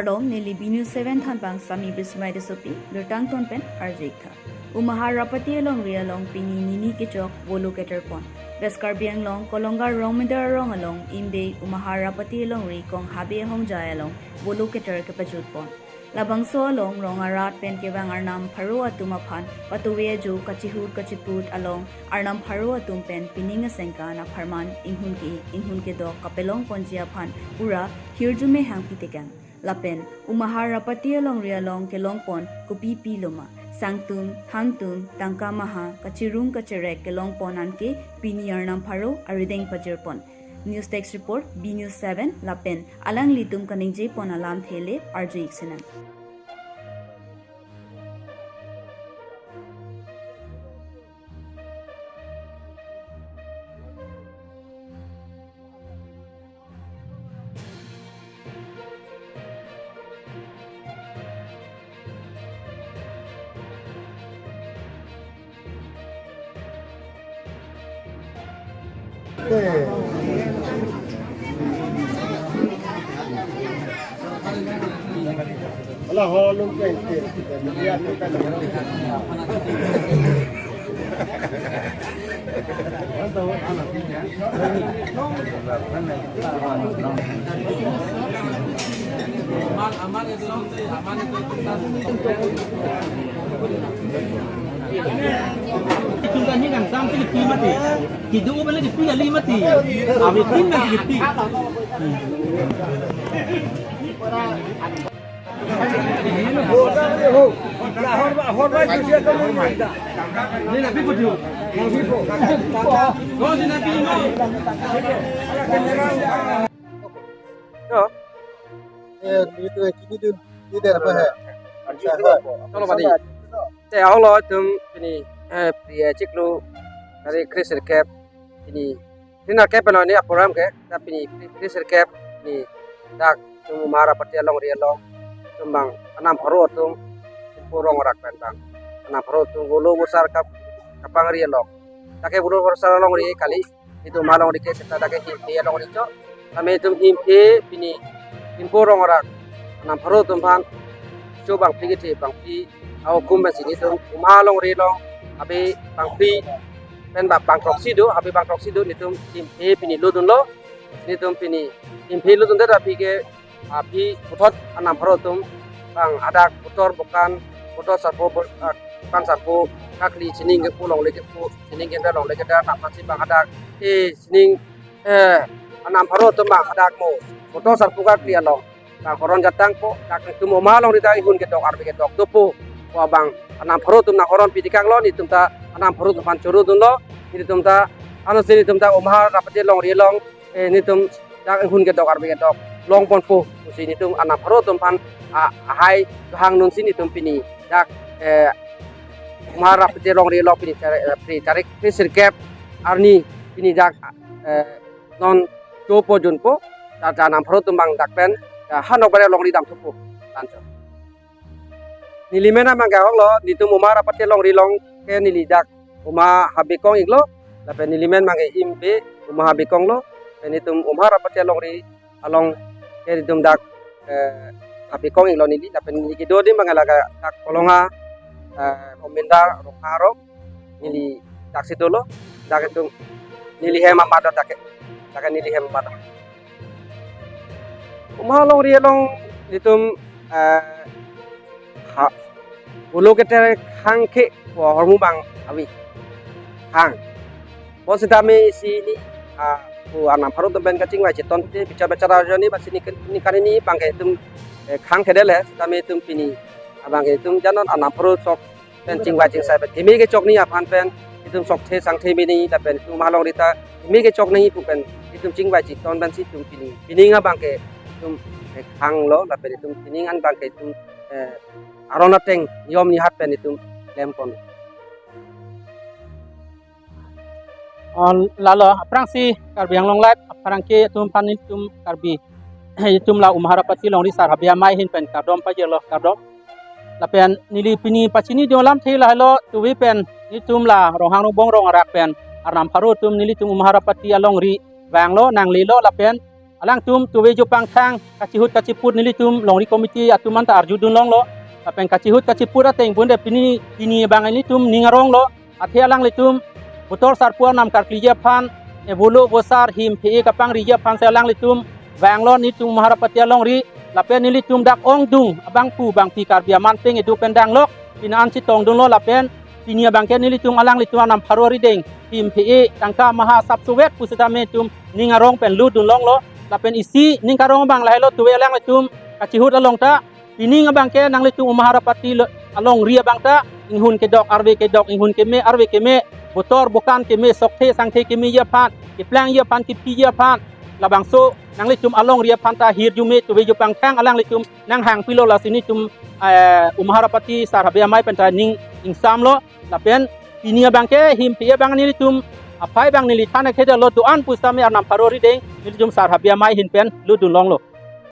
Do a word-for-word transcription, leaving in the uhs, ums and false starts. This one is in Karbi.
Kardom, neli B News seven thanbang Sami Bismai Desopi, birta angton pen arju-ik tha. Umahar Rapati alongri along pini nini kechok volo keter pon. West Karbi Anglong, Kolonggar Rongmedar arong along, Imbe Umahar Rapati alongri kong Habe Hongjai along volo keter kepajut pon. Labangso along rong arat pen kevang arnam pharo atum aphan patuve ajo kachihut kachiput along arnam pharo atum pen pining asengkan apharman inghun ke-ik inghun kedok kapelong ponji aphan pura hirjume hangpi tekang. Lapen Umahar Rapati alongri along kelong pon kopi pi loma, sangtum, hangtum, tangka maha, kachirung kacherek kelong pon anke pini arnam pharo arideng pajir pon. News Desk Report, B News seven, lapen alanglitum kaningje pon alamthe le arju-ik sinang. Itum kan ni nang sam pili pi mati. Kidu bela di pi kali mati. Abi tim mati di pi. Yo. Eh, itu yang kini tu, ini apa, eh? Chalo, mati. Te ahok lo itum pini, eh, Phre chiklo tarik kre sirkep pini, pini sirkep pini, ta pini kre sirkep pini dak itum Umahar Rapati alongri along itum bang arnam pharo atum, itum rong arak pen bang arnam pharo atum volo vosar kap-, kapangri along. Dak ke volo vosar alongri kali, itum alongri ke seta dak ke Hemphe alongri chot. Tame itum Hemphe pini, Hemphu rong arak arnam pharo atum aphan cho bangphli kethe bangphli ahukum pensi nelitum Umahar alongri along Habe bangphli pen ba bangthroksi do, Habe bangthroksi do, nelitum Hemphe pini lutdunlo. Nelitum pini Hemphe lutdundet aphi ke, aphi puthot arnam pharo atum bang adak puthot bokan, puthot sarpo bo-, ah, bokan sarpo kakli, sining kepu longle kepu, sining kenta longle kenta, nangpasi bang adak, eh, sining, eh, arnam pharo atum bang adak mo puthot sarpo kakli along bang horon jatang po, dak itum Umahar alongri ta inghun kedok arve kedok dopo pu abang arnam pharo atum nang horon pi tekanglo. Nelitum ta arnam pharo atum aphan choro dunlo. Nelitum ta, ansi nelitum ta Umahar Rapati alongri along, eh, nelitum dak inghun kedok arve kedok long ponpo pusi nelitum arnam pharo atum aphan, ah, ahai kehang dunsi nelitum pini dak, eh, Umahar Rapati alongri along pini tarik, eh, pini tarik kre sirkep arni pini dak, eh, non chopo junpo, ta, ta arnam pharo atum bang dak pen, ta hanok bare alongri damthupo. Lancho. Neli men abang ke ahok lo, nelitum Umahar Rapati alongri along ke neli dak Umahar Habe kong-iklo, lapen neli men abang ke Imbe Umahar Habe kong lo, lapen nelitum Umahar Rapati alongri along ke nelitum dak, eh, Habe kong-iklo neli, lapen neli kedo adim abang ke la ke dak Kolonga, eh, Rongmedar, Rongha arong, neli daksi dolo, dak itum neli hem amat dak ke, dak ke neli hem amat. Umahar alongri along nelitum, eh, ha, volo keter khang ke pu ahormu bang ave. Khang. Bonsitame isi ni, ah, pu arnam pharo atum pen kachingvai chetongte bichar bichar arjuni basi ni ken-, ni kani ni abang ke itum, eh, khang kedet le, sitame itum pini abang ke itum janon arnam pharo sok pen chingvai chingsai pen thimi kechok ni aphan pen itum sok the sang the mini lapen itum alongri ta thimi kechok ni pu pen itum chingvai chetong pensi itum pini, pining abang ke itum, eh, khanglo lapen itum pining an abang ke itum, eh, aron ateng yom ni hat pen itum klem pon. Oh, lalo, aphrangsi Karbi Anglong Live aphrang ke itum aphan itum Karbi, itum la Umahar Rapati alongri sar Habe amei ahin pen kardom pajirlo, kardom. Lapen neli pini pachini dun alamthe lahelo, tuvi pen itum la Ronghang Rongbong rong arak pen arnam pharo atum nelitum Umahar Rapati alongri vanglo, nanglelo lapen alangtum tuve jupang thang kachihut kachiput nelitum longri committee atum anta arjudun longlo. Lapen kachihut kachiput ateng pun de pini pini abang nelitum ning aronglo. Athe alanglitum botor sarpo anam karkli aphan, e volo vosar him phe-e kapangri aphan si alanglitum vanglo nelitum Maharapati alongri. Lapen nelitum dak ongdung abangphu bangphi Karbi aman peng edu pen danglok pini an chetongdunlo. Lapen pini abangke nelitum alanglitum anam pharo arideng him phe-e tangka maha sapsovet pusitame itum ning arong pen lutdun longlo. Lapen isi ning karong abang lahelo tuve alanglitum kachihut along ta, pining abangke nanglitum Maharapati lo-, alongri abang ta inghun kedok arve kedok, inghun keme arve keme, botor bokan keme, sokthe sangthe kemeji aphan, keplang ji aphan, kepi ji aphan, labangso nanglitum alongri aphan ta hirjume tuve jupang thang alanglitum nanghangpilo. Lasi nelitum, eh, Maharapati sar Habe Amei pen ta ning ingsamlo. Lapen pini abangke him phe-e abang nelitum aphai abang neli than akhedalo do-an pusitame anam pharo arideng nelitum sar Habe Amei ahin pen lutdun longlo.